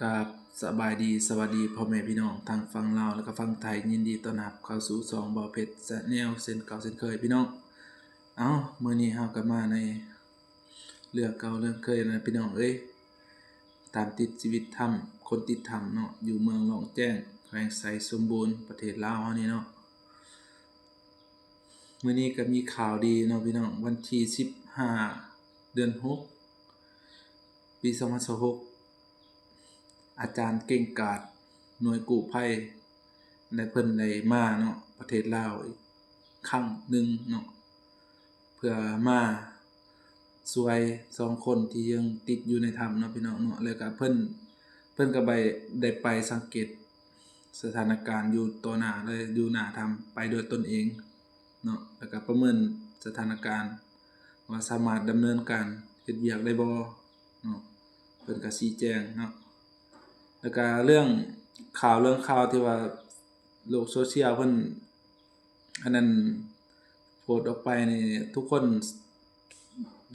ກາບສະບາຍດີ ສະຫວັດດີພໍ່ແມ່ພີ່ນ້ອງທັງຝັ່ງລາວ ແລະກະຝັ່ງໄທ. ຍິນດີຕ້ອນຮັບເຂົ້າສູ່ຊ່ອງບ່າວເພັດແຊນແນວເຊັ່ນເກົ່າເຊັ່ນເຄີຍພີ່ນ້ອງ. ເອົ້າ ມື້ນີ້ເຮົາກະມາໃນເລື່ອງເກົ່າເລື່ອງເຄີຍນະພີ່ນ້ອງເອີຍ. ຕາມຕິດຊີວິດຖ້ຳ ຄົນຕິດຖ້ຳເນາະ ຢູ່ເມືອງລ້ອງແຈ້ງ ແຂວງໄຊສົມບູນ ປະເທດລາວເຮົານີ້ເນາະ. ມື້ນີ້ກະມີຂ່າວດີເນາະພີ່ນ້ອງ, ວັນທີສິບຫ້າ ເດືອນຫົກ ປີສອງພັນຊາວຫົກ ອາຈານເກັ່ງກາດ ໜ່ວຍກູ້ໄພ ແລະເພິ່ນໄດ້ມາເນາະ ປະເທດລາວອີກຄັ້ງໜຶ່ງເນາະ ເພື່ອມາຊ່ວຍສອງຄົນທີ່ຍັງຕິດຢູ່ໃນຖ້ຳເນາະພີ່ນ້ອງເນາະ. ແລ້ວກະເພິ່ນ ເພິ່ນກະໄປ ໄດ້ໄປສັງເກດສະຖານະການຢູ່ຕໍ່ໜ້າເລີຍ ຢູ່ໜ້າຖ້ຳ ໄປດ້ວຍຕົນເອງເນາະ ແລ້ວກະປະເມີນສະຖານະການວ່າສາມາດດຳເນີນການເຮັດວຽກໄດ້ບໍ່ເນາະ ເພິ່ນກະຊີ້ແຈງເນາະ. ແລ້ວກະເລື່ອງຂ່າວ ເລື່ອງຂ່າວທີ່ວ່າໂລກໂຊຊຽວເພິ່ນ ອັນນັ້ນໂພສອອກໄປນີ້ ທຸກຄົນ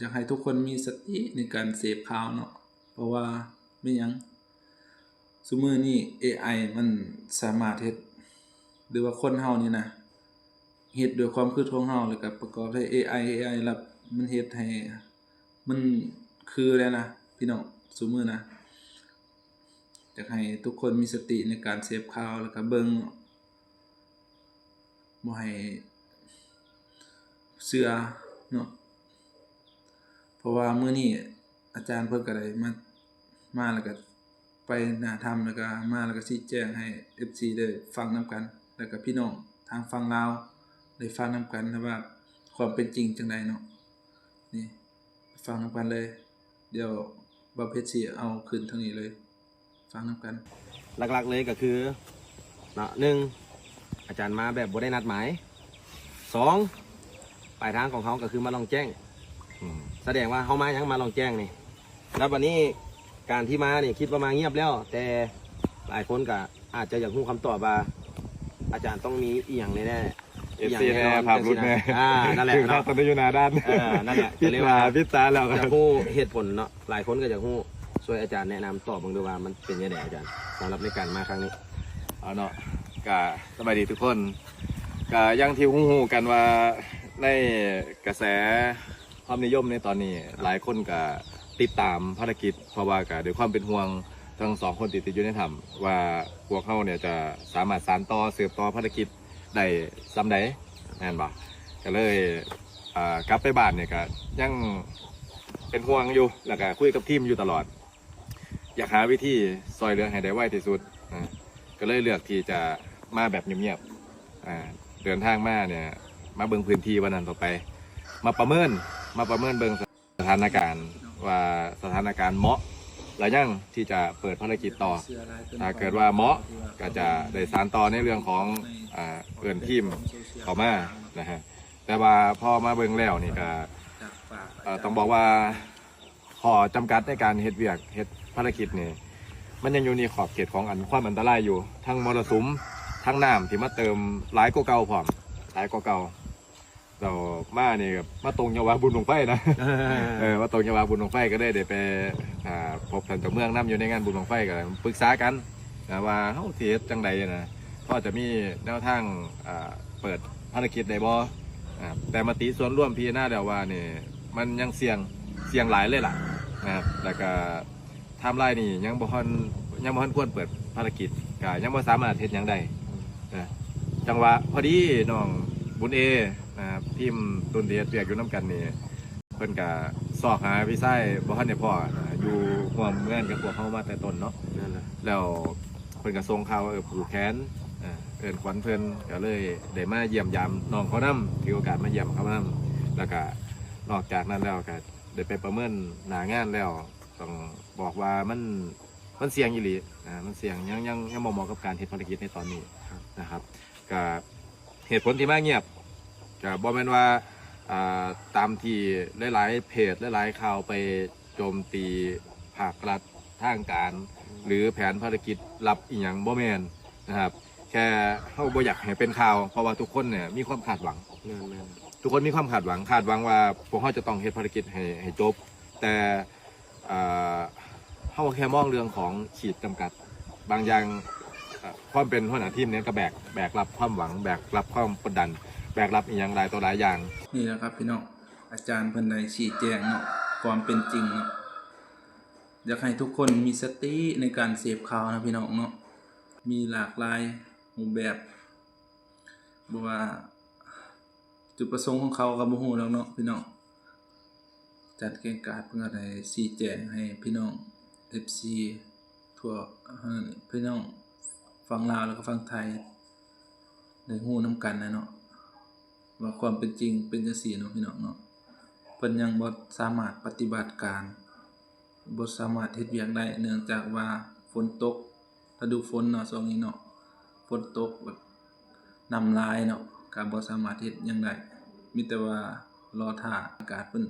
ຢາກໃຫ້ທຸກຄົນມີສະຕິໃນການເສບຂ່າວເນາະ ເພາະວ່າແມ່ນຫຍັງ ຊຸມື້ນີ້ເອໄອມັນສາມາດເຮັດ ຫຼືວ່າຄົນເຮົານີ້ນະ ເຮັດດ້ວຍຄວາມຄິດຂອງເຮົາ ແລ້ວກະປະກອບໃຫ້ເອໄອ ເອໄອລະມັນເຮັດໃຫ້ ມັນຄືແລ້ວນະພີ່ນ້ອງ ຊຸມື້ນະ. ຢາກໃຫ້ທຸກຄົນມີສະຕິໃນການເສບຂ່າວ ແລ້ວກະເບິ່ງ ບໍ່ໃຫ້ເຊື່ອເນາະ ເພາະວ່າມື້ນີ້ອາຈານເພິ່ນກະໄດ້ມາ ມາແລ້ວກະໄປໜ້າຖ້ຳ ແລ້ວກະມາແລ້ວກະຊີ້ແຈງໃຫ້ເອັຟຊີໄດ້ຟັງນຳກັນ ແລ້ວກະພີ່ນ້ອງທາງຝັ່ງລາວໄດ້ຟັງນຳກັນ ແລະວ່າຄວາມເປັນຈິງຈັ່ງໃດເນາະ. ນີ້ ໄປຟັງນຳກັນເລີຍ. ດຽວບ່າວເພັດຊິເອົາຂຶ້ນທາງນີ້ເລີຍ ຟັງນຳກັນ. ຫຼັກໆເລີຍກະຄືເນາະ ໜຶ່ງ ອາຈານມາແບບບໍ່ໄດ້ນັດໝາຍ, ສອງ ປາຍທາງຂອງເຮົາກະຄືມາລ່ອງແຈ້ງ ສະແດງວ່າເຮົາມາຫຍັງ ມາລ່ອງແຈ້ງນີ້. ແລ້ວບາດນີ້ການທີ່ມານີ້ ຄິດວ່າມາງຽບແລ້ວ ແຕ່ຫຼາຍຄົນກະອາດຈະຢາກຮູ້ຄຳຕອບວ່າ ອາຈານຕ້ອງມີອີ່ຫຍັງແນ່ໆ ເອັຟຊີແນ່ ພາບຫຼຸດແນ່ ອ່າ ນັ້ນແຫຼະ ຄືພາບຕອນນີ້ຢູ່ໜ້າດ້ານ ເອີ ນັ້ນແຫຼະ ປິດໜ້າປິດຕາແລ້ວ ຢາກຮູ້ເຫດຜົນເນາະ ຫຼາຍຄົນກະຢາກຮູ້. ຊ່ວຍອາຈານແນະນຳຕອບເບິ່ງດູວ່າມັນເປັນຈັ່ງໃດອາຈານ ສຳລັບໃນການມາຄັ້ງນີ້. ເອົາເນາະ ກະສະບາຍດີທຸກຄົນ. ກະຢ່າງທີ່ຮູ້ໆກັນວ່າ ໃນກະແສຄວາມນິຍົມໃນຕອນນີ້ ຫຼາຍຄົນກະຕິດຕາມພາລະກິດ ເພາະວ່າກະດ້ວຍຄວາມເປັນຫ່ວງທັງສອງຄົນທີ່ຕິດຢູ່ໃນຖ້ຳ ວ່າພວກເຮົານີ້ຈະສາມາດສານຕໍ່ ສືບຕໍ່ພາລະກິດ ໄດ້ສ່ຳໃດ ແມ່ນບໍ່? ກະເລີຍ ເອີ ກັບໄປບ້ານນີ້ກະຍັງເປັນຫ່ວງຢູ່ ແລ້ວກະຄຸຍກັບທີມຢູ່ຕະຫຼອດ ຢາກຫາວິທີຊ່ອຍເຫຼືອໃຫ້ໄດ້ໄວທີ່ສຸດ ກະເລີຍເລືອກທີ່ຈະມາແບບງຽບໆ ເດີນທາງມານີ້ ມາເບິ່ງພື້ນທີ່ວ່ານັ້ນຕໍ່ໄປ ມາປະເມີນ ມາປະເມີນເບິ່ງ ສະຖານະການວ່າສະຖານະການເໝາະແລ້ວຍັງທີ່ຈະເປີດພາລະກິດຕໍ່. ຖ້າເກີດວ່າເໝາະກະຈະໄດ້ສານຕໍ່ໃນເລື່ອງຂອງ ອາ ເອີ້ນທີມເຂົ້າມານະຮະ. ແຕ່ວ່າພໍມາເບິ່ງແລ້ວນີ້ກະ ເອີ ຕ້ອງບອກວ່າຂໍ້ຈຳກັດໃນການເຮັດວຽກເຮັດພາລະກິດນີ້ ມັນຍັງຢູ່ໃນຂອບເຂດຂອງອັນຄວາມອັນຕະລາຍຢູ່ ທັງມໍລະສຸມ ທັງນ້ຳທີ່ມາເຕີມຫຼາຍກວ່າເກົ່າພ້ອມ ຫຼາຍກວ່າເກົ່າ. ແລ້ວມານີ້ກະມາຕົງຈັງຫວະບຸນບັ້ງໄຟນະ ເອີ ມາຕົງຈັງຫວະບຸນບັ້ງໄຟ ກະເລີຍໄດ້ໄປ ອາ ພົບທ່ານເຈົ້າເມືອງນຳ ຢູ່ໃນງານບຸນບັ້ງໄຟ ກະໄດ້ປຶກສາກັນນະວ່າເຮົາຊິເຮັດຈັ່ງໃດນະ ພໍຈະມີແນວທາງ ອາ ເປີດພາລະກິດໄດ້ບໍ່. ອາ ແຕ່ມະຕິສ່ວນລວມພິຈາລະນາແລ້ວວ່ານີ້ ມັນຍັງສ່ຽງ ສ່ຽງຫຼາຍເລີຍລະນະ ແລ້ວກະ ໄທມ໌ໄລນ໌ນີ້ຍັງບໍ່ທັນ ຍັງບໍ່ທັນຄວນເປີດພາລະກິດ ກະຍັງບໍ່ສາມາດເຮັດຫຍັງໄດ້ນະ. ຈັງຫວະພໍດີນ້ອງບຸນເອນະ ທີມລຸ້ນທີ່ເຮັດວຽກຢູ່ນຳກັນນີ້ ເພິ່ນກະຊອກຫາພີ່ຊາຍບໍ່ທັນໄດ້ພໍ້ນະ ຢູ່ຮ່ວມງານກັບພວກເຮົາມາແຕ່ຕົ້ນເນາະ ແລ້ວເພິ່ນກະສົ່ງຂ່າວວ່າ ເອີ ຜູກແຂນ ເອີ້ນຂວັນເພິ່ນ ກະເລີຍໄດ້ມາຢ້ຽມຢາມນ້ອງເຂົານຳ ຖືໂອກາດມາຢ້ຽມເຂົານຳ. ແລ້ວກະນອກຈາກນັ້ນແລ້ວກະໄດ້ໄປປະເມີນໜ້າງານແລ້ວ ຕ້ອງບອກວ່າມັນ ມັນສ່ຽງອີ່ຫຼີນະ ມັນສ່ຽງ ຍັງ ຍັງ ຍັງບໍ່ເໝາະກັບການເຮັດພາລະກິດໃນຕອນນີ້ນະຄັບ. ກະເຫດຜົນທີ່ມາງຽບ ກະບໍ່ແມ່ນວ່າ ອາ ຕາມທີ່ຫຼາຍໆເພຈ ຫຼາຍໆຂ່າວໄປໂຈມຕີພາກລັດ ທາງການ ຫຼືແຜນພາລະກິດລັບອີ່ຫຍັງ ບໍ່ແມ່ນນະຄັບ. ແຄ່ເຮົາບໍ່ຢາກໃຫ້ເປັນຂ່າວ ເພາະວ່າທຸກຄົນນີ້ມີຄວາມຄາດຫວັງ ແມ່ນໆ ທຸກຄົນມີຄວາມຄາດຫວັງ ຄາດຫວັງວ່າພວກເຮົາຈະຕ້ອງເຮັດພາລະກິດໃຫ້ ໃຫ້ຈົບ ແຕ່ ເອີ ເຮົາ ເຮົາກໍແຄ່ມອງເລື່ອງຂອງຂີດຈຳກັດ ບາງຢ່າງ ເອີ່ ຄວາມເປັນຫົວໜ້າທີມນີ້ກໍແບກ ແບກຮັບຄວາມຫວັງ ແບກຮັບຄວາມກົດດັນ ແບກຮັບອີ່ຫຍັງຫຼາຍຕໍ່ຫຼາຍຢ່າງ. ນີ້ແຫຼະຄັບພີ່ນ້ອງ ອາຈານເພິ່ນໄດ້ຊີ້ແຈງເນາະ ຄວາມເປັນຈິງເນາະ ຢາກໃຫ້ທຸກຄົນມີສະຕິໃນການເສບຂ່າວນະພີ່ນ້ອງເນາະ ມີຫຼາກຫຼາຍຮູບແບບ ບໍ່ວ່າຈຸດປະສົງຂອງເຂົາກໍບໍ່ຮູ້ດອກເນາະພີ່ນ້ອງ. ອາຈານແກ່ງກາດເພິ່ນກໍໄດ້ຊີ້ແຈງໃຫ້ພີ່ນ້ອງເອັຟຊີທົ່ວ ເອີ່ ພີ່ນ້ອງຝັ່ງລາວ ແລ້ວກໍຝັ່ງໄທ ໄດ້ຮູ້ນຳກັນແຫຼະເນາະ ວ່າຄວາມເປັນຈິງເປັນຈັ່ງຊີ້ເນາະພີ່ນ້ອງເນາະ ເພິ່ນຍັງບໍ່ສາມາດປະຕິບັດການ ບໍ່ສາມາດເຮັດວຽກໄດ້ ເນື່ອງຈາກວ່າຝົນຕົກ ລະດູຝົນເນາະ ຊ່ວງນີ້ເນາະ ຝົນຕົກ ແລ້ວນ້ຳຫຼາຍເນາະ ກໍບໍ່ສາມາດເຮັດຫຍັງໄດ້ ມີແຕ່ວ່າລໍຖ້າອາກາດເພິ່ນ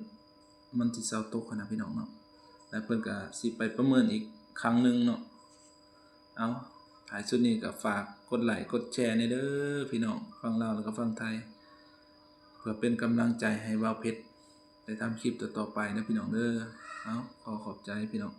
ມັນຊິເຊົາຕົກຫັ້ນນະພີ່ນ້ອງເນາະ ແລ້ວເພິ່ນກໍຊິໄປປະເມີນອີກຄັ້ງໜຶ່ງເນາະ. ເອົາ ທ້າຍສຸດນີ້ກໍຝາກກົດໄລ້ກົດແຊແດ່ເດີພີ່ນ້ອງ ຝັ່ງລາວ ແລ້ວກໍຝັ່ງໄທ ເພື່ອເປັນກຳລັງໃຈໃຫ້ບ່າວເພັດໄດ້ທຳຄລິບຕໍ່ໆໄປເດີພີ່ນ້ອງເດີ. ເອົາ ຂໍຂອບໃຈພີ່ນ້ອງ.